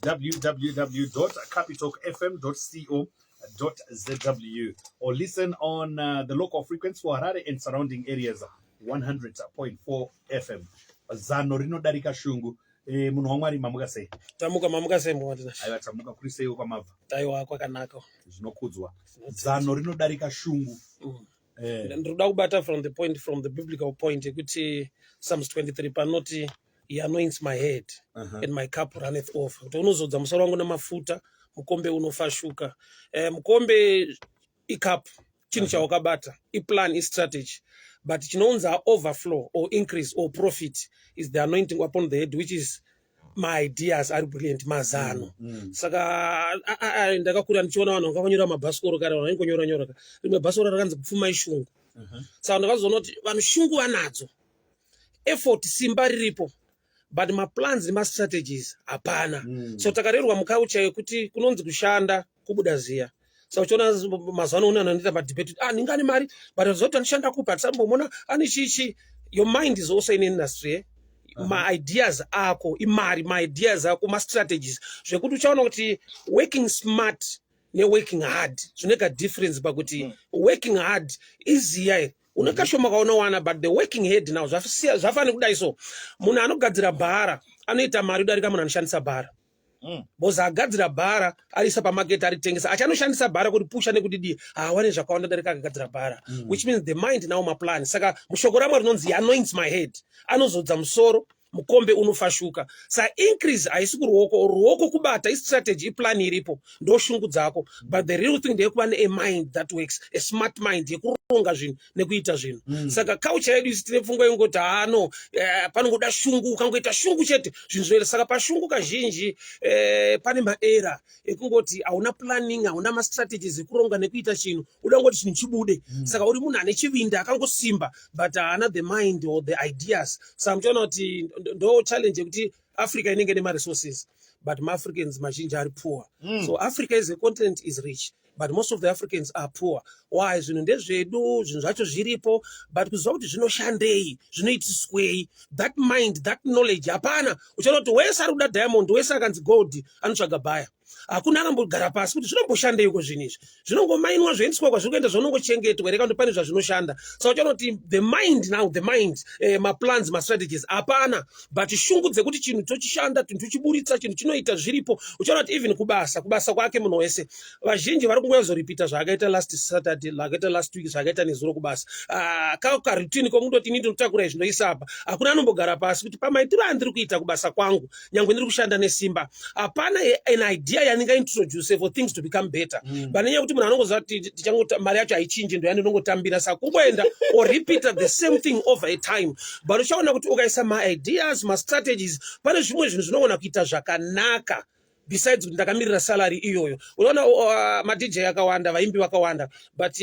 www.capitalkfm.co.zw or listen on the local frequency for Harare and surrounding areas, 100.4 FM. Zano rinodarika shungu. Munhu waMwari, mamuka sei? Tamuka, mamuka sei muwatina? Aiwa, tamuka. Kuri seiwo kwamabva? Aiwa, kwakanaka. Zvinokudzwa. Zano rinodarika shungu. Ndinoda kubata from the point, from the biblical point yekuti Psalms 23 panoti, "He anoints my head and my cup runneth over," kuti unozodza musoro wangu nemafuta, mukombe unofashuka. Mukombe icup, chinhu chawakabata, iplan, istrategy, but chinounza overflow or increase or profit is the anointing upon the head, which is my ideas ari brilliant, mazano. Saka ndakakura ndichiona vanhu vakanyora mabhasikoro kare, vanhu vaingonyora nyora. Rimwe bhasikoro rakanzi "Kupfuma ishungu". Saka ndakazoona kuti vanhu shungu vanadzo, effort, simba riripo, but maplans nemastrategies hapana. So takarerwa muculture yekuti kunonzi kushanda kubuda ziya. Saka uchiona mazuva ano une anoita madebate kuti, "Ah, ndingane mari," but zoti andishanda kupi, hatisambomona ane chichi. Your mind is also in industry, eh? Maideas ako imari, maideas ako mastrategies, zvekuti uchaona kuti working smart neworking hard zvinoita difference pakuti working hard iziya here, une kashoma kaunowana, but the working head now zvafanira kudai. So munhu anogadzira bhara anoita mari kudarika munhu anoshandisa bhara, because agadzira bhara, arisa pamaketi, aritengesa, achanoshandisa bhara kuti pusha nekudidi, haawane zvakawanda darika akagadzira bhara, which means the mind now, maplan. Saka mushoko raMwari rinonzi, "He anoints my head," anozodza musoro, mukombe unofashuka. Sa increase haisi kuruoko, ruoko kubata istrategy, iplan iripo, ndo shungu dzako, but the real thing ndeyekuva neamind that works, a smart mind yekuronga zvinhu nekuita zvinhu. Saka culture yedu isi tine pfungwa yengoti hano panongoda shungu, ukangoita shungu chete zvinhu zvinoita. Saka pashungu kazhinji pane maerror ekungoti hauna planning, hauna mastrategies ekuronga nekuita chinhu, uda kungoti chinhu chibude. Saka uri munhu ane chivinda, akangosimba, but haana the mind or the ideas. Saka muchiona kuti ndo challenge yekuti Africa inenge nemaresources, but maAfricans mazhinji ari poor. So Africa as a continent is rich, but most of the Africans are poor. Why? Zvinhu ndezvedu, zvinhu zvacho zviripo, but kuziva kuti zvinoshandei, zvinoitiswei, that mind, that knowledge hapana. Uchaona kuti wese ari kuda diamond, wese akanzi gold anotsvaga bhaya. Hakuna akambogara pasi kuti zvinomboshandeiko zvinhu izvi. Zvinongomainwa, zvoendeswa kwazviri kuenda, zvinongochengetwa here kana pane zvazvinoshanda? Saka uchaona kuti the mind now, the mind, maplans, mastrategies hapana, but shungu dzekuti chinhu tochishanda, chinhu tochiburitsa, chinhu chinoita, zviripo. Uchaona kuti even kubasa, kubasa kwake munhu wese, vazhinji vari kungoyazoripita zvaakaita last Saturday, zvakaita last week, zvakaita nezuro kubasa. Ah, karoutine komundoti ini ndinotakura izvi, ndoisa apa. Hakuna anombogara pasi kuti pamaitiro andiri kuita kubasa kwangu, nyange ndiri kushanda nesimba, hapana an idea yandingaintroduce for things to become better. But nenyaya yekuti munhu anongoziva kuti tichangota mari yacho haichinji, ndo yandinongotambira, saka kungoenda or repeat the same thing over a time. But uchaona kuti ukaisa maideas, mastrategies, pane zvimwe zvinhu zvinogona kuita zvakanaka besides kuti ndakamirira salary iyoyo. Unoona maDJ akawanda, vaimbi vakawanda, but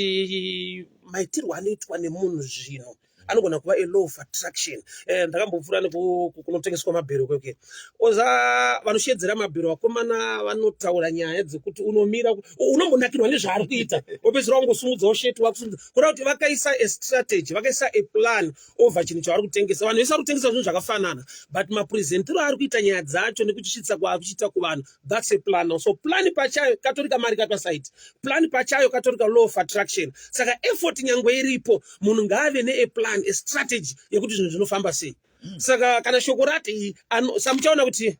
maitirwo anoitwa nemunhu zvinhu anogona kuva a law of attraction. Ndakambopfuura nekunotengeswa mabhero kweke, oza vanoshedzera mabhero, vakomana vanotaura nyaya dzekuti unomira unombonakirwa nezvaari kuita, wopedzisira wangosumudzawo sheti, wakusumudza kuda kuti vakaisa a strategy, vakaisa a plan over chinhu chavari kutengesa. Vanhu vese vari kutengesa zvinhu zvakafanana, but mapresentero ari kuita nyaya dzacho nekuchisvitsa kwaari kuchiita kuvanhu, that's a plan. So plan pachayo katori kamari kapasaiti, plan pachayo katori ka law of attraction. Saka effort nyangwe iripo, munhu ngaave neaplan, a strategy yekuti zvinhu zvinofamba sei. Saka kana shoko rati samuchaona kuti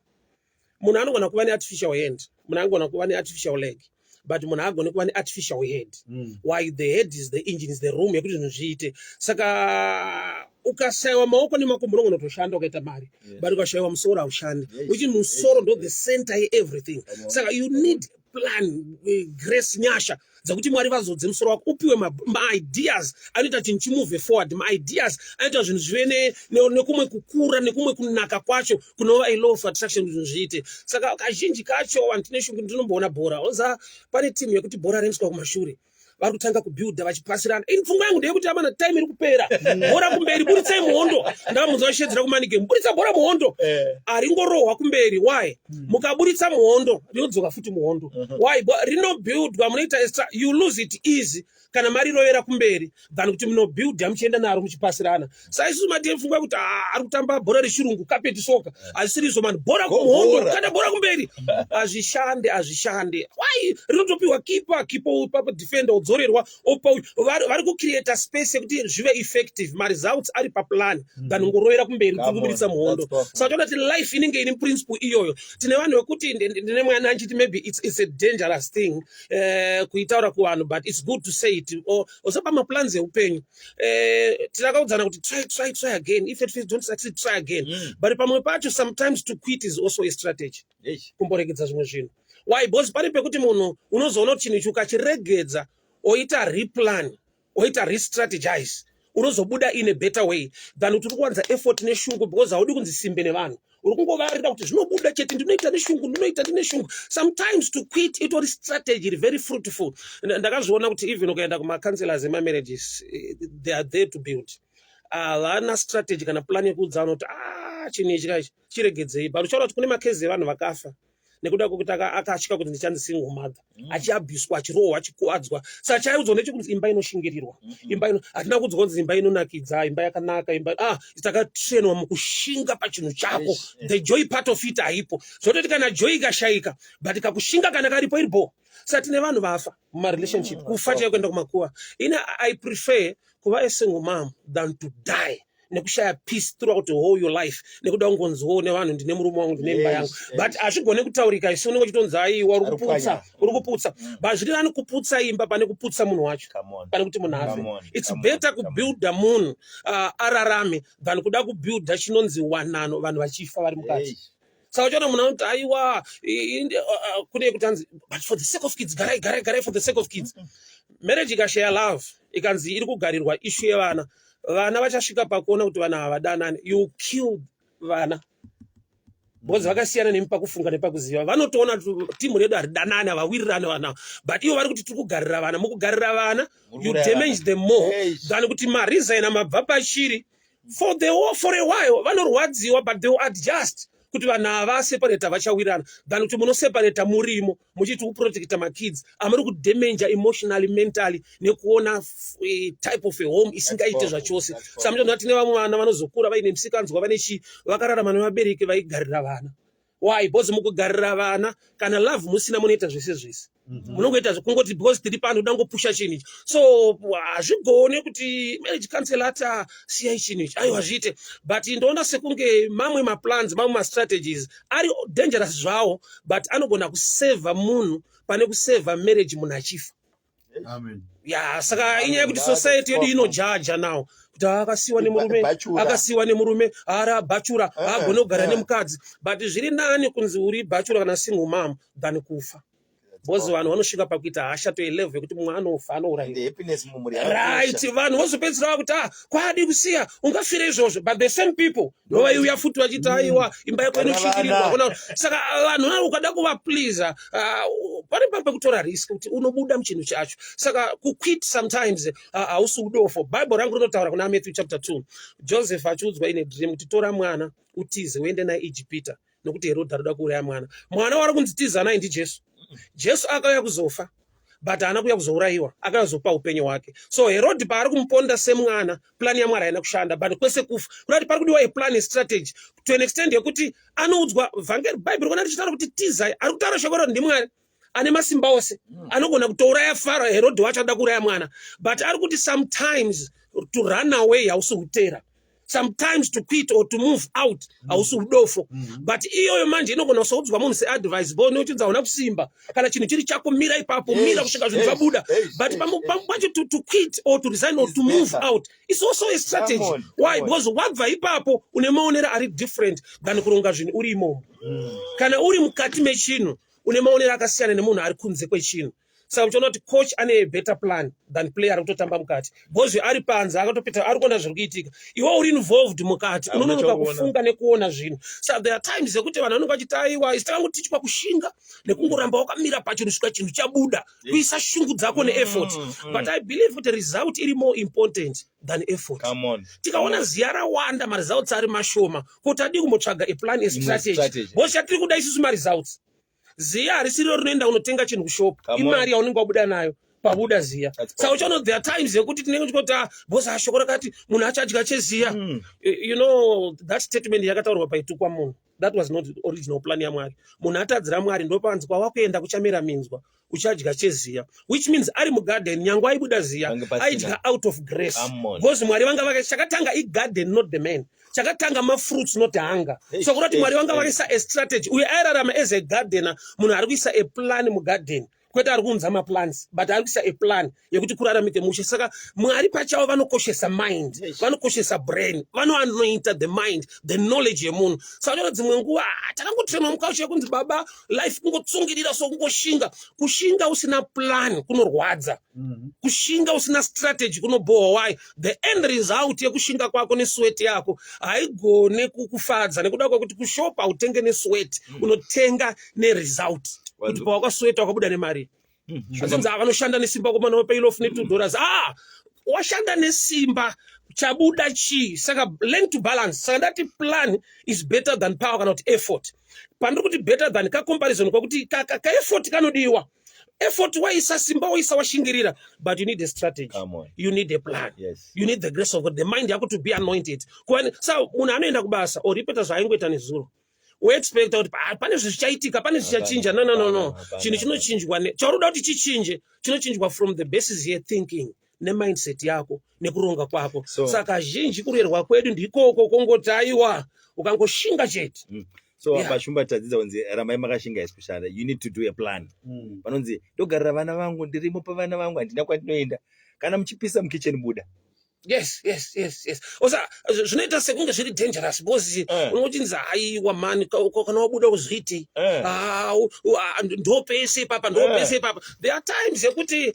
munhu anogona kuva neartificial hand, munhu anogona kuva neartificial leg, but munhu haagoni kuva neartificial head. Why? The head is the engine, is the room yekuti zvinhu zviite. Saka ukashayiwa maoko nemakumbo unogona kutoshanda ukaita mari, but ukashayiwa musoro haushandi, which is musoro ndo the center yeeverything. Saka you need plan, grace, nyasha dzekuti Mwari vazodze musoro wako, upiwe maideas anoita chinhu chimove forward, maideas anoita zvinhu zvive nekumwe kukura, nekumwe kunaka kwacho kunova a law of attraction kuti zvinhu zviite. Saka kazhinji kacho vanhu tine shungu. Ndinomboona bhora, oza pane timu yekuti bhora rinoiswa kumashure. Vari kutanga kubuilda vachipasirana. Ini pfungwa yangu ndeyekuti, amana, time iri kupera. Bhora kumberi, buritsai muhondo. Ndakamunzwa vachishedzera kumanike, "Buritsa bhora muhondo." Haringorohwa kumberi. Why? Mukaburitsa muhondo, rinodzoka futi muhondo. Why? Rinobuildwa, munoita extra, you lose it easy kana marirovera kumberi than kuti munobuilda muchienda naro muchipasirana. Saisusu mati pfungwa yekuti, "Ah, ari kutamba bhora rechirungu, carpet soccer." Hazvisiri mani, bhora Go kumuhondo. Bhora. Kana bhora kumberi hazvishande, hazvishande. Why? Rinotopiwa keeper, keeper papa, defender udzorerwa, opa uyu. Vari kucreata space yekuti zvive effective, maresults ari paplan than kungorovera kumberi Come on, kubuditsa muhondo. That's powerful. Saka toona kuti life inenge ine principle iyoyo. Tine vanhu vekuti ndine mwana anchiti maybe it's a dangerous thing kuitaura kuvanhu, but it's good to say it. Usapa maplans eupenyu. Tinakaudzana kuti try, try, try again. If it don't succeed, try again. But pamwe pacho, sometimes to quit is also a strategy. Kumboregedza zvimwe zvinhu. Why? Because pane pekuti munhu unozoona kuti chinhu ichi ukachiregedza, oita replan, oita restrategize, unozobuda in a better way than kuti uri kuwanza effort neshungu, because haudi kunzi simbe nevanhu. Uri kungovarira kuti zvinobuda chete, ndinoita neshungu, ndinoita ndine shungu. Sometimes to quit itori strategy iri very fruitful. Ndakazviona kuti even ukaenda kumacounselors emamarriages, they are there to build. Havana strategy kana plan yekuudzana kuti, "Ah, chinhu ichi kaichi, chiregedzei." But uchaona kuti kune makezi evanhu vakafa nekuda kwekuti akatya kuti ndichanzi single mother, achiabhuswa, achirohwa, achikuwadzwa. Saka chaiudzwa ndechekunzi imba inoshingirirwa. Imba ino, hatina kuudzwa kunzi imba inonakidza, imba yakanaka, imba, ah, takatrenwa mukushinga pachinhu chako. The joy part of it haipo. Zvototi kana joy ikashayika, but kakushinga kana karipo, iri bo. Saka tine vanhu vafa mumarelationship, kufa chaiko, kuenda kumakuva. Ine I prefer kuva a single mom than to die nekushaya peace throughout the whole your life, nekuda kungonziwo nevanhu, "Ndine murume wangu, ndine imba yangu." But hazvigone kutaurika. Isi unenge uchitonzi, "Aiwa, uri kuputsa." Ari kupwanya. Uri kuputsa. But zviri nani kuputsa imba pane kuputsa munhu wacho, Come on. pane kuti munhu afe. Come on, It's come on, better come on. kubuilda munhu ararame than kuda kubuilda chinonzi wanano, vanhu vachifa vari mukati. Saka uchaona munhu anoti, "Aiwa, kune kuti anzi, but for the sake of kids, garai, garai, garai for the sake of kids." Marriage ikashaya love, ikanzi iri kugarirwa issue yevana, vana vachasvika pakuona kuti vana havadanani. You kill vana because vakasiyana nemi pakufunga nepakuziva. Vanotoona kuti timu redu haridanani, havawirirani vana, but ivo vari kuti tiri kugarira vana. Mukugarira vana, Muri you kuuraya damage vana. them more than kuti maresigna, mabva pachiri for a while. Vanorwadziwa, but they will adjust kuti vanhu ava separata vachawirirana, than kuti munoseparata murimo muchiti kuprotecta makids amuri kudamaja emotionally, mentally, nekuona type of a home isingaite powerful. zvachose. That's powerful. Saka munoona tine vamwe vana vanozokura vaine musikanzwa, vane chii, vakararama nevabereki vaigarira vana. Why? Because mukugarira vana, kana love musina, munoita zvese zvese. Munongoita zvekungoti because tiri pano, kuda ngopusha chinhu ichi. So hazvigone kuti marriage counselor ati, "Ah, siyai chinhu ichi." Aiwa, zviite. But ndoona sekunge mamwe maplans, mamwe mastrategies ari dangerous zvawo, but anogona kusevha munhu pane kusevha marriage munhu achifa. Amen. Ya, saka inyaya yekuti That's society yedu powerful. inojaja now kuti akasiwa nemurume, Bachelor. akasiwa nemurume, ara bachelor, haagone kugara nemukadzi. But zviri nani kunzi uri bachelor kana single mom than kufa, because vanhu vanosvika pakuita hasha to a level yekuti mumwe anofa, anourayiwa. The happiness mumhuri Right, vanhu vozopedzisira vakuti, "Ah, kwadi kusiya, ungafire izvozvo." But the same people ndovaiuya futi vachiti, "Aiwa, imba yako Vana inoshingirirwa." vana. Saka vanhu ava ukada kuvapleasa, pane pamwe pekutora risk kuti unobuda muchinhu chacho. Saka kuquit sometimes hausi udofo. Bible rangu rinotaura kuna Matthew chapter 2, Joseph achiudzwa in a dream kuti, "Tora mwana utize, uende naye Ijipita, nokuti Herodhi arikuda kuuraya mwana." Mwana wari kunzi tiza naye ndiJesu. Jesu akauya kuzofa, but haana kuuya kuzourayiwa, akauya kuzopa upenyu hwake. So Herodhi paari kumuponda semwana, plan yaMwari haina kushanda. But kwese kufa kuda kuti pari kudiwa a plan, strategy, to an extent yekuti anoudzwa vhangeri, Bhaibheri kona richitaura kuti tizai. Ari kutaura shoko raro ndiMwari ane masimba ose, anogona kutouraya Faro, Herodhi wacho anoda kuuraya mwana. But ari kuti sometimes to run away hausi kutera, sometimes to quit or to move out hausi udofo. But iyoyo manje inogona kusaudzwa munhu seadvice bo, nekuti hauna kusimba. Kana chinhu chiri chako, mira ipapo, mira kusvika zvinhu zvabuda. But pamwe pacho to quit or to resign or Is to move better. out is also a strategy. Come on, Why? come on. Because wabva ipapo une maonero ari different than kuronga zvinhu uri imomo. Kana uri mukati mechinhu, une maonero akasiyana nemunhu ari kunze kwechinhu. Saka uchiona kuti coach ane a better plan than player ari kutotamba mukati, because ari panze akatopita, ari kuona zviri kuitika. Iwe uri involved mukati, Hauna unononoka chakuona. Kufunga nekuona zvinhu. Saka there are times yekuti vanhu vanenge vachiti, "Aiwa, isi takangotichwa kushinga nekungoramba wakamira pachinhu svika chinhu chabuda, kuisa shungu dzako neeffort." But I believe kuti result iri more important than effort. Come on. Tikaona ziya rawanda, maresults ari mashoma, kuti adii kumbotsvaga a plan, a strategy? Strategy. Because chatiri kuda isusu maresults. Ziya harisiriro rinoenda kunotenga chinhu kushop. Come on. Imari yaunenge wabuda nayo pabuda ziya. That's Saka uchaona there are times yekuti tinenge tichiti, "Ah, boss, ashoko rakati munhu achadya cheziya." You know that statement yakataurwa paitukwa munhu. That was not the original plan yaMwari. Munhu atadzira Mwari, ndopanzi, "Kwawakuenda kuchamera minzwa, uchadya cheziya," which means ari mugarden, nyangwe aibuda ziya, Pange pasina. aidya out of grace. Come on. Because Mwari vanga vaka chakatanga igarden, not the man. Chakatanga mafruits, not hunger. Hey, So kurati hey, Mwari vanga hey. vakaisa a strategy. Uye airarama as a gardener, munhu ari kuisa a plan mugarden, kwete ari kuunza maplans, but ari kuisa a plan yekuti kuraramike mushe. Saka Mwari pachavo vanokoshesa mind, vanokoshesa brain, vanoanointa the mind, the knowledge yemunhu. Saka unoona dzimwe nguva, ah, takangotrainwa muculture yekunzi, "Baba, life kungotsungirira, so kungoshinga." Kushinga usina plan kunorwadza. Kushinga usina strategy kunobohwa. Why? The end result yekushinga kwako nesweat yako haigone kukufadza, nekuda kwekuti kushopa hautenge nesweat, unotenga neresult, kuti pawakasweta wakabuda nemari. Azinzi vanoshanda nesimba komana wapayilofu ne$2. Ah, washanda nesimba, chabuda chii? Saka learn to balance. Saka ndati plan is better than power kana kuti effort. Pandiri kuti better than, kacomparison kwakuti kaeffort kanodiwa. Effort waisa simba, waisa, washingirira, but you need a strategy. Come on. You need a plan. You need the grace of God, the mind yako to be anointed. Sa munhu anoenda kubasa oripeta zvaaingoita nezuro, woexpecta kuti pane zvichaitika, pane zvichachinja. No, no, no, no. Hapana, Chinhu hapana. chinochinjwa chauri kuda kuti chichinje chinochinjwa from the basis yethinking nemindset yako nekuronga kwako. Saka zhinji kurerwa kwedu ndikoko kongoti, "Aiwa, ukangoshinga chete." So pashumba tadzidza kunzi rambai makashinga isi kushanda. You need to do a plan. Vanonzi, "Ndogarira vana vangu, ndirimo pavana vangu, handina kwandinoenda." Kana muchipisa mukitchen, buda. Yes, osa zvinoita sekunge zviri dangerous because unochinzi, "Aiwa mani, kana wabuda uzviitei?" Ah, ndo pese ipapa, ndo pese ipapa. There are times yekuti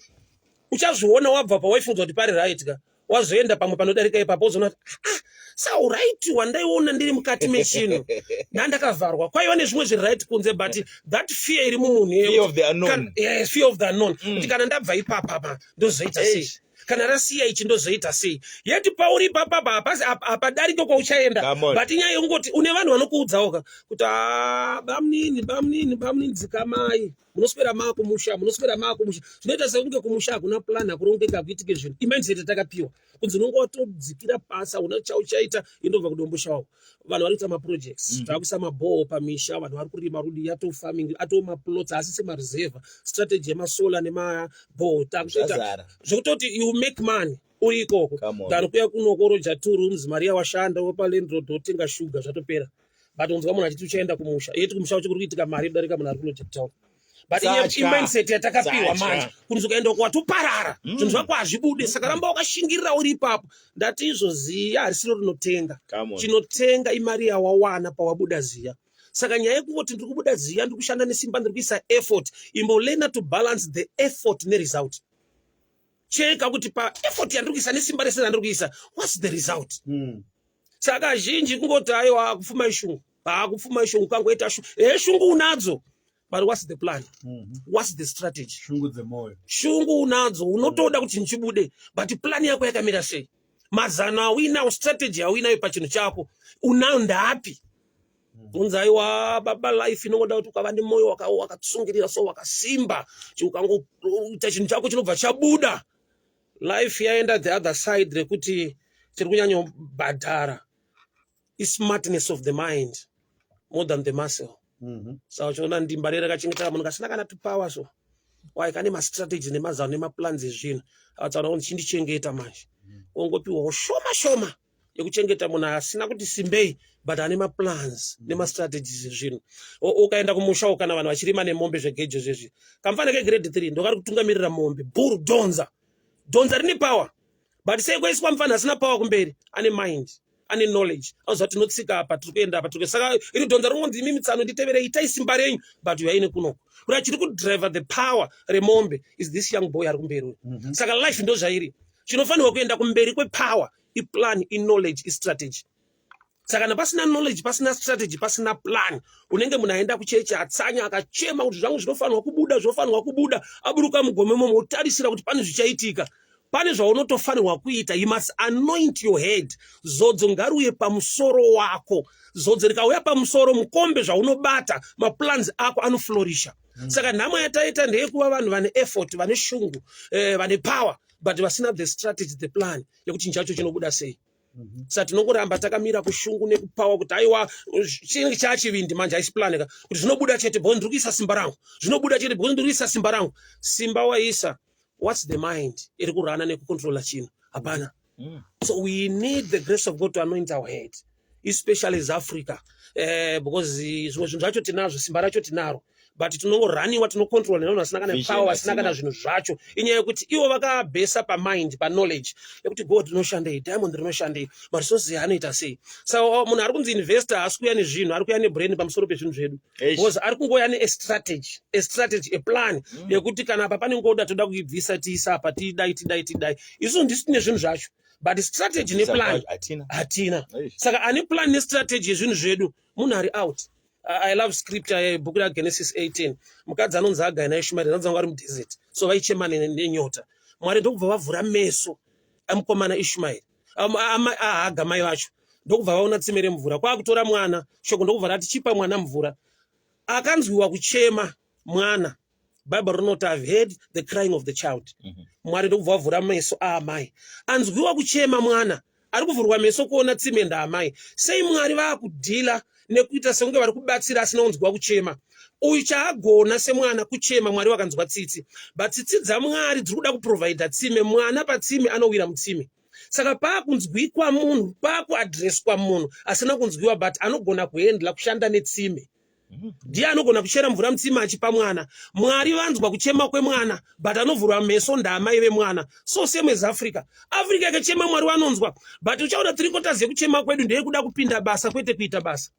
uchazviona wabva pawaifunga kuti pari right ka, wazoenda pamwe panodarika ipapo, uzoona kuti, "Ah, sauright wandaiona ndiri mukati mechinhu ndandakavharwa, kwaiva nezvimwe zviri right kunze." But that fear iri mumunhu Fear of the unknown. Yes, fear of the unknown, kuti kana ndabva ipapa pa ndozoita sei? Eish. Kana rasiya ichi ndozoita sei? Yeti pauri ipapapa hapasi hapadarike kwauchaenda. Come on. But inyaya yekungoti une vanhu vanokuudzawo ka kuti, "Ah, bamunini, bamunini, bamunini, dzikamai, munoswera maakumusha, munoswera maakumusha." Zvinoita sekunge kumusha hakuna plan, hakurongeka, hakuitike zvinhu. Imindset yatakapiwa kunzi unonge watodzikira pasi, hauna chauchaita. Indobva kuDomboshawa, vanhu vari kuita maprojects, takuisa mabhoho pamisha, vanhu vari kurima rudi yato farming, ato maplots asi semareserve, strategy yemasolar nemabhoho takutoita Zvazara. zvekutoti you make money uri ikoko Come on. than kuya kunokoroja two rooms, mari yawashanda wopa landlord, wotenga shuga, zvatopera. But unzwa munhu achiti uchaenda kumusha, yeti kumusha uchi kuri kuitika mari kudarika munhu ari kuloja town. But Satya. imindset yatakapiwa Satya. manje kunzi ukaenda uko watoparara, zvinhu zvako hazvibude. Saka ramba wakashingirira uri ipapo. Ndati izvo ziya harisiro rinotenga. Come on. Chinotenga imari yawawana pawabuda ziya. Saka nyaya yekungoti ndiri kubuda ziya, ndiri kushanda nesimba, ndiri kuisa effort, imbolearna to balance the effort neresult. Cheka kuti paeffort yandiri kuisa nesimba rese randiri kuisa, what's the result? Saka kazhinji kungoti, "Aiwa, kupfuma ishungu, hakupfuma ishungu." Ukangoita shungu, ehe, shungu unadzo, but what's the plan? What's the strategy? Shungu dzemwoyo. Shungu unadzo, unotoda kuti chinhu chibude, but plan yako yakamira sei? Mazano auinawo, strategy yauinayo pachinhu chako unayo ndapi? Unzi, "Aiwa baba, life inongoda kuti ukava nemwoyo wakatsungirira, so wakasimba, ukangoita chinhu chako chinobva chabuda." Life yaenda the other side rekuti tiri kunyanyobhadhara ismartness of the mind more than the muscle. Saka uchiona ndimba rere rakachengeta munhu kasina kana tupower, so why? Kane mastrategy nemazano nemaplans ezvinhu. Akataura kuti, "Chindichengeta manje." Ongopiwawo shoma shoma yekuchengeta munhu asina kuti simbei, but ane maplans nemastrategies ezvinhu. Ukaenda kumusha, kana vanhu vachirima nemombe zvegejo zvezvi, kamufana kegrade 3 ndokari kutungamirira mombe, bhuru dhonza dhonza rine power. But sei kwaiswa mufana asina power kumberi? Ane mind, ane Ane knowledge, anoziva tinotsika apa, tiri kuenda apa, tiri saka iri dhonza rinonzi, "Imimi tsano, nditeverei, itai simba renyu," but uyaine kunoko kuti achiri kudriver the power remombe is this young boy ari kumberi uyu. Saka life ndo zvairi, chinofanirwa kuenda kumberi kwepower iplan, iknowledge, istrategy. Saka kana pasina knowledge, pasina strategy, pasina plan, unenge munhu aenda kuchechi, atsanya, akachema kuti zvangu zvinofanirwa kubuda, zvinofanirwa kubuda, aburuka mugome momo, otarisira kuti pane zvichaitika. Pane zvaunotofanirwa kuita. You must anoint your head. Zodzo ngariuye pamusoro wako. Zodzo rikauya pamusoro, mukombe zvaunobata, maplans ako anoflourisha. Saka nhamo yataita ndeyekuva vanhu vane effort, vane shungu, vane power, but vasina the strategy, the plan yekuti chinhu chacho chinobuda sei. Saka tinongoramba takamira kushungu nekupower kuti aiwa, chinenge chachivindi manje, haisi plan ka, kuti zvinobuda chete because ndiri kuisa simba rangu, zvinobuda chete because ndiri kuisa simba rangu. Simba waisa, what's the mind iri kurana nekucontrola chinhu? Hapana. So we need the grace of God to anoint our head, especially as Africa, because zvimwe zvinhu zvacho tinazvo, simba racho tinaro, but tinongoraniwa, tinocontrol nevanhu vasina kana Vision power, vasina vasina. kana zvinhu zvacho. Inyaya yekuti ivo vakabhesa pamind, paknowledge yekuti gold rinoshandei, diamond rinoshandei, maresources anoita sei. Saka munhu ari kunzi investor haasi kuuya nezvinhu, ari kuuya nebrain pamusoro pezvinhu zvedu. Eish. Because ari kungouya neastrategy, a strategy, a plan yekuti kana apa pane ngoda, toda kuibvisa, tiisa apa, tidai, tidai, tidai. Isusu ndisu tine zvinhu zvacho, but strategy neplan Hatina. hatina. Eish. Saka ane plan nestrategy yezvinhu zvedu munhu ari out. I love scripture, bhuku raGenesis 18. Mukadzi anonzi Hagai naIshmaeri, anonzi vanga vari mudesert, so vaichema nenyota. Mwari ndokubva vavhura meso amukomana Ishmaeri, aHaga mai vacho, ndokubva vaona tsime remvura, kwakutora mwana. Shoko ndokubva rati, "Chipa mwana mvura." Akanzwiwa kuchema mwana. Bible rinoti, "I've heard the crying of the child." Mwari ndokubva vavhura meso aamai. Anzwiwa kuchema mwana, ari kuvhurwa meso kuona tsime ndaamai. Sei Mwari vaakudhila nekuita sekunge vari kubatsira asina kunzwiwa kuchema? Uyu chaagona semwana kuchema, Mwari vakanzwa tsitsi, but tsitsi dzaMwari dziri kuda kuprovhaidha tsime. Mwana patsime anowira mutsime. Saka paakunzwikwa munhu, paakuadhireswa munhu asina kunzwiwa, but anogona kuhandla, kushanda netsime. Ndiye anogona kuchera mvura mutsime achipa mwana. Mwari vanzwa kuchema kwemwana, but anovhurwa meso ndaamai vemwana. So same as Africa. Africa ikachema, Mwari vanonzwa, but uchaona 3/4 yekuchema kwedu ndeyekuda kupinda basa, kwete kuita basa.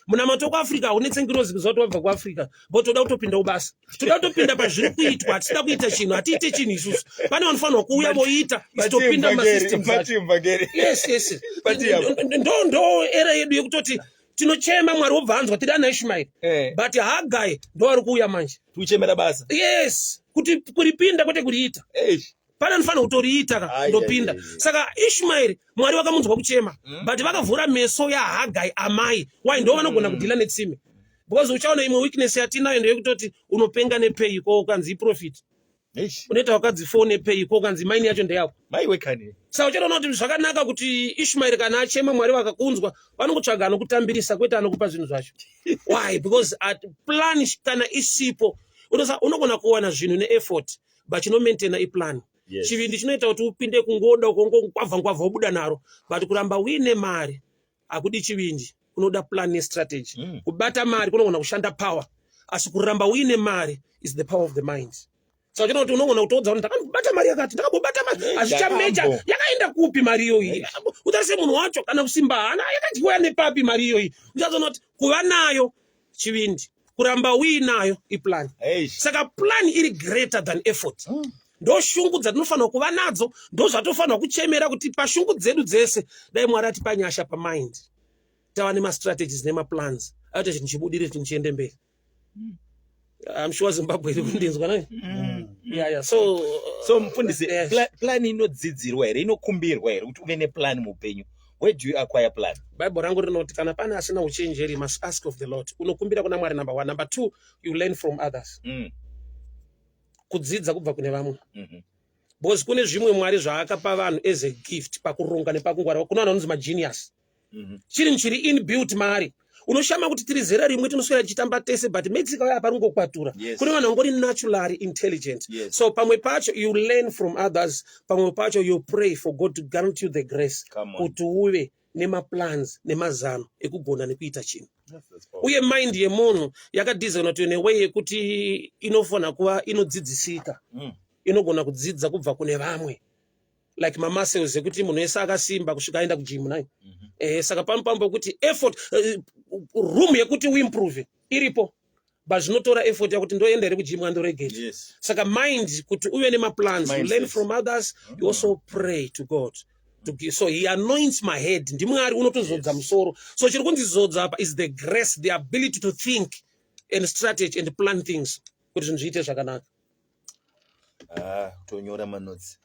Munamato kuAfrica haunetse ngirozi kuziva kuti wabva kuAfrica, but toda kutopinda kubasa, toda kutopinda pazviri kuitwa. Hatisida kuita chinhu, hatiite chinhu isusu. Pane vanofanirwa kuuya voita, isu topinda mumasystems acho. Mvangeri. Yes. Pati apo. Ndo era yedu yekutoti tinochema, Mwari wobva anzwa, tiri ana Ishmaeri. But Hagai ndo vari kuuya manje. Tikuchemera basa. Yes, kuti kuripinda, kwete kuriita. Eish. Pane anofanira kutoriita ka. Ai, Ndopinda. ai, ai, ai. Saka Ishmaeri, Mwari vakamunzwa kuchema, but vakavhura meso yaHagai amai. Why? Ndo vanogona kudhila netsime, because uchaona imwe weakness yatinayo ndeyekutoti unopenga nepay ko ukanzi iprofit. Eish. Unoita wakadzi 4 nepay ko ukanzi maini yacho ndeyako. Maiwe kani. Saka uchaona kuti zvakanaka kuti Ishmaeri kana achema, Mwari vakakunzwa, vanongotsvaga anokutambirisa, kwete anokupa zvinhu zvacho. Why? Because at plan kana isipo, unogona kuwana zvinhu neeffort, but chinomaintaina iplan. Chivindi chinoita kuti upinde kungoda ukongwavha ngwavha, wobuda naro, but kuramba uine mari hakudi chivindi, kunoda plan nestrategy. Kubata mari kunogona kushanda power, asi kuramba uine mari is the power of the mind. Saka uchiona kuti unogona kutoudza kuti ndakambobata mari yakati, ndakambobata mari, hazvichamecha. Ndakambo. Yakaenda kupi mari iyoyi? Utarise munhu wacho, kana kusimba hana, yakadyiwa nepapi mari iyoyi? Uchazoona kuti kuva nayo chivindi, kuramba uinayo iplan. Eish. Saka plan iri greater than effort. Ndo shungu dzatinofanira kuva nadzo, ndo zvatofanira kuchemera kuti pashungu dzedu dzese dai Mwari atipa nyasha pamind, tava nemastrategies nemaplans aita chinhu chibudire, chinhu chiende mberi. I'm sure Zimbabwe iri kundinzwa nai. Yeah, so So mufundisi, Yes. plan inodzidzirwa here, inokumbirwa here kuti uve neplan muupenyu? Where do you acquire plan? Bible rangu rinoti kana pane asina uchenjeri, must ask of the Lord. Unokumbira kuna Mwari, number one. Number two, you learn from others. Kudzidza kubva kune vamwe. Because kune zvimwe Mwari zvaakapa vanhu as a gift pakuronga nepakungwara. Kuna vanhu vanonzi magenius. Chinhu chiri inbuilt maari. Unoshama kuti tiri zera rimwe, tinoswera tichitamba tese, but metsika vaya paringokwatura. Kune vanhu vangori naturally intelligent. So pamwe pacho you learn from others, pamwe pacho you pray for God to grant you the grace Come on. kuti uve nemaplans nemazano ekugona nekuita chinhu. That's powerful. Uye mind yemunhu yakadesignwa to in a way yekuti inofanira kuva inodzidzisika. Inogona kudzidza kubva kune vamwe. Like mamuscles ekuti munhu wese akasimba kusvika aenda kugym nai. Saka pamupambo wekuti effort, room yekuti uimprove iripo, but zvinotora effort yakuti ndoenda here kugym andoregeta. Saka mind kuti uve nemaplans, you learn from others, you also pray to God to give. So he anoints my head, ndiMwari unotozodza musoro. So chiri kunzi zodza apa is the grace, the ability to think and strategy and plan things kuti zvinhu zviite zvakanaka. Ah, tonyora manotes.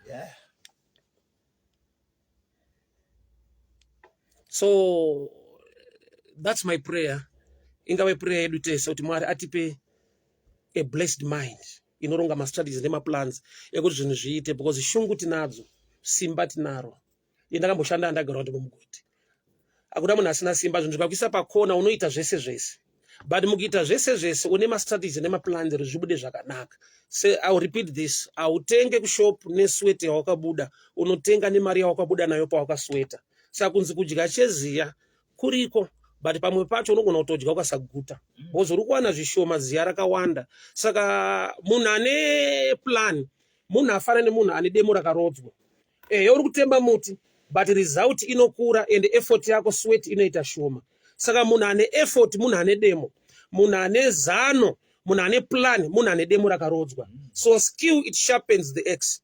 Yeah. So that's my prayer, ingave prayer yedu tese kuti Mwari atipe a blessed mind inoronga mastrategies nemaplans ekuti zvinhu zviite, because shungu tinadzo, simba tinaro. Ini ndakamboshanda underground mumugodhi. Hakuna munhu asina simba. Zvinhu zvikakuisa pakona, unoita zvese zvese, but mukuita zvese zvese une mastrategy nemaplans ekuti zvibude zvakanaka. Se I will repeat this, hautenge kushop nesweat yawakabuda, unotenga nemari yawakabuda nayo pawakasweta. Saka kunzi kudya cheziya kuriko, but pamwe pacho unogona kutodya ukasaguta because uri kuwana zvishoma, ziya rakawanda. Saka munhu ane plan, munhu afana nemunhu ane demo rakarodzwa. Ehe, uri kutemba muti, but result inokura and effort yako, sweat inoita shoma. Saka munhu ane effort, munhu ane demo. Munhu ane zano, munhu ane plan, munhu ane demo rakarodzwa. So skill, it sharpens the axe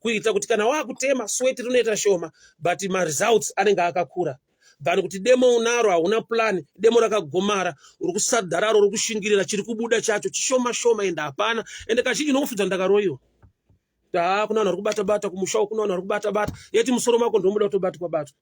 kuita kuti kana waakutema, sweat rinoita shoma but maresults anenge akakura, than kuti demo unaro, hauna plan, demo rakagomara, uri kusadhararo, uri kushingirira, chiri kubuda chacho chishoma shoma ende hapana. Ende kazhinji unongofudza ndakaroyiwa, taa kuna vanhu vari kubata bata kumusha uku, kuna vanhu vari kubata bata, yeti musoro mako ndomuda kutobatwa batwa.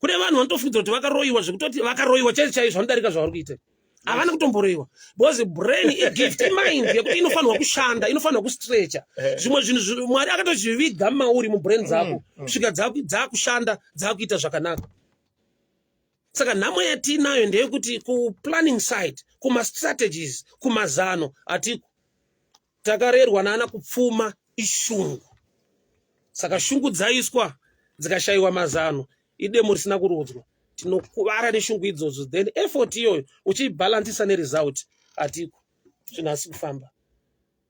Kune vanhu vanotofudza kuti vakaroyiwa, zvekutoti vakaroyiwa chaizvo chaizvo, vanodarika zvavari kuita. Havana kutomboroyiwa because brain igift, imind yekuti inofanirwa kushanda, inofanirwa kustretcha. Zvimwe zvinhu Mwari akatozviviga mauri mubrain dzako kusvika dzakushanda, dzakuita zvakanaka. Saka nhamo yatinayo ndeyekuti kuplanning side, kumastrategies, kumazano hatiko. Takarerwa naana kupfuma ishungu. Saka shungu dzaiswa dzikashayiwa mazano, idemo risina kurodzwa, tinokuvara neshungu idzodzo. Then effort iyoyo uchiibhalansisa neresult, hatiko, zvinhu hasi kufamba.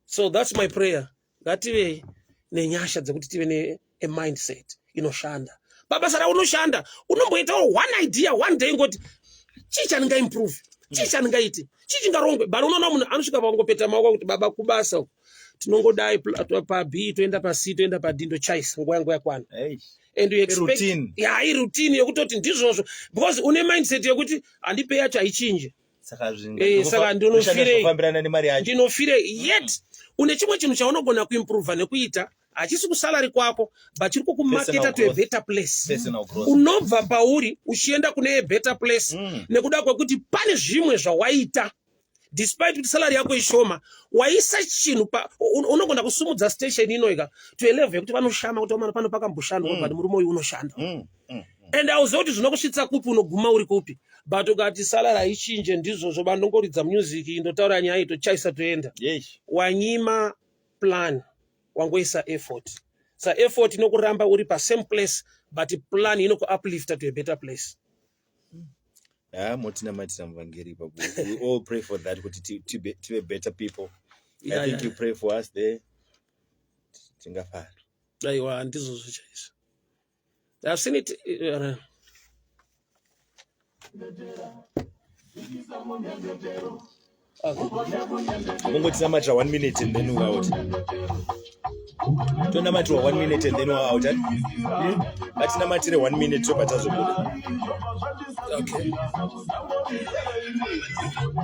So that's my prayer, ngative nenyasha dzekuti tive nemindset inoshanda pabasa raunoshanda. Unomboitawo one idea one day, ngoti chii chandingaimprove, chii chandingaiti, chii chingarongwe? But unoona munhu anosvika pangopeta maoko kuti baba, kubasa uku tinongodai pab, toenda pac, toenda pad, ndochaisa nguva yangu yakwana. And you expect Routine. Ya, iroutine yekutoti ndizvozvo, because une mindset yekuti handipei yacho haichinje. Saka Saka ndinofirei? Zvinofambirana nemari yacho. Ndinofire yet une chimwe chinhu chaunogona kuimprova nekuita, hachisi kusalary kwako, but chiri kukumaketa Personal to a growth. better place. Personal growth. Unobva pauri uchienda kune a better place nekuda kwekuti pane zvimwe zvawaita. Despite kuti salary yako ishoma, waisa chinhu unogona kusumudza station inoika to a level yekuti vanoshama kuti "Omana, pano pakamboshandwa, but murume uyu unoshanda." And auziva kuti zvinokusvitsa kupi, unoguma uri kupi. But ukati salary haichinje, ndizvozvo, bandongoridza music, ndotaura nyaya, itochaisa, toenda. Wanyima plan, wangoisa effort. Sa effort inokuramba uri pasame place, but plan inokuuplifta to a better place. Ah, motinamatira muvangeri ipapo. We all pray for that, kuti tive better people. I think you pray for us there, tingafara. Aiwa, ndizvozvo chaizvo. I've seen it. Okay. Mungotinamatira one minute and then we're out. Tonamatirwa one minute and then we're out, eh? Ngatinamatire one minute, tobva tazobuda. Okay.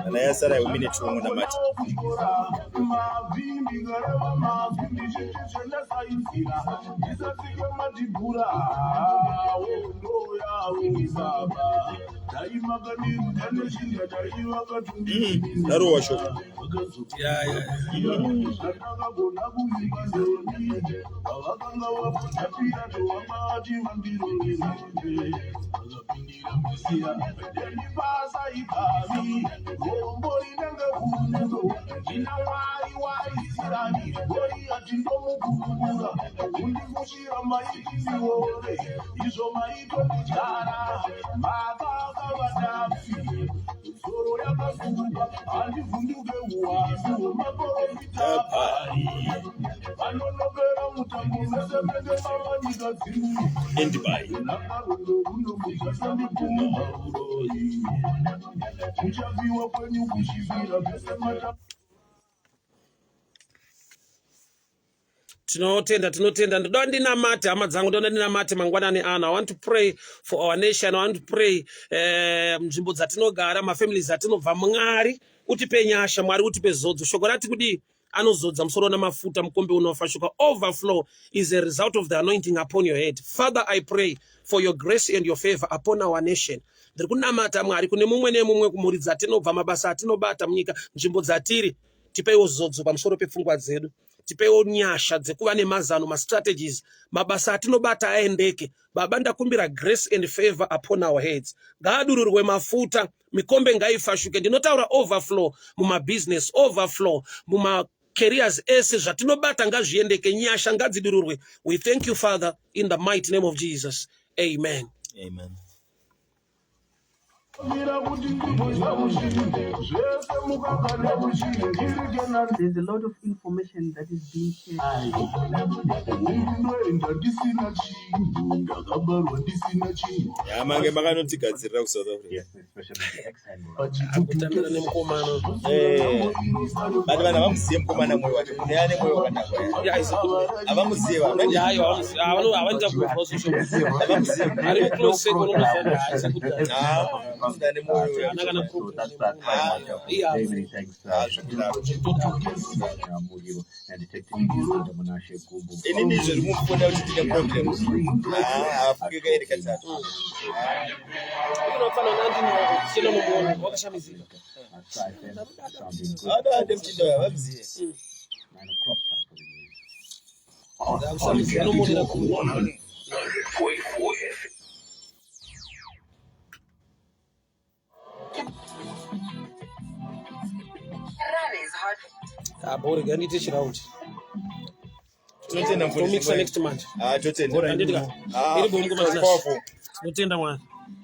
Kana yasara minute, ungonamata. Darowa shoko. Yeah. And by Tinotenda, tinotenda. Ndoda ndinamate, hama dzangu, ndoda ndinamate mangwanani ano. I want to pray for our nation. I want to pray nzvimbo dzatinogara, mafamilies atinobva. Mwari utipe nyasha, Mwari utipe zodzo. Shoko rati kudii? Anozodza musoro namafuta, mukombe unofashuka. Overflow is a result of the anointing upon your head. Father, I pray for your grace and your favor upon our nation. Ndiri kunamata, Mwari, kune mumwe nemumwe, kumhuri dzatinobva, mabasa atinobata munyika, nzvimbo dzatiri. Tipeiwo zodzo pamusoro pepfungwa dzedu, tipeiwo nyasha dzekuva nemazano, mastrategies, mabasa atinobata aendeke. Baba, ndakumbira grace and favor upon our heads. Ngaadururwe mafuta, mikombe ngaifashuke. Ndinotaura overflow mumabusiness, overflow muma careers ese, zvatinobata ngazviendeke, nyasha ngadzidururwe. We thank you, Father, in the mighty name of Jesus. Amen. Amen. There's a lot of information that is being shared. Ya, mange makanotigadzirira kuSouth Africa. Kutambira nemukomana. But vanhu havamuzive mukomana, mwoyo wacho, munhu ane mwoyo wakanaka. Yeah, is a good man. Havamuzive vanhu. Yeah, aiwa, havanoita kubva social media. Havamuzive. Ari muclose circle unotoziva kuti haasi good guy. Ah, munhu ane mwoyo. Haana kana problem. Yeah. Ah, zvekudaro. Inini izvo rimufona kuti ndine problem. Ah, afunge kairi katatu. Unofanana nandinawo chino nomuona wakashamisika. Ada ade muchinda uyu havamuzive. Akushamisika, unomuonera kure. Abo rega ndiite chiraundi. Tinotenda mufundisi. Tomixa next month. Ah, totenda. Handiti ka? Ah, Iri bomu kumana. powerful. Tinotenda, Mwari.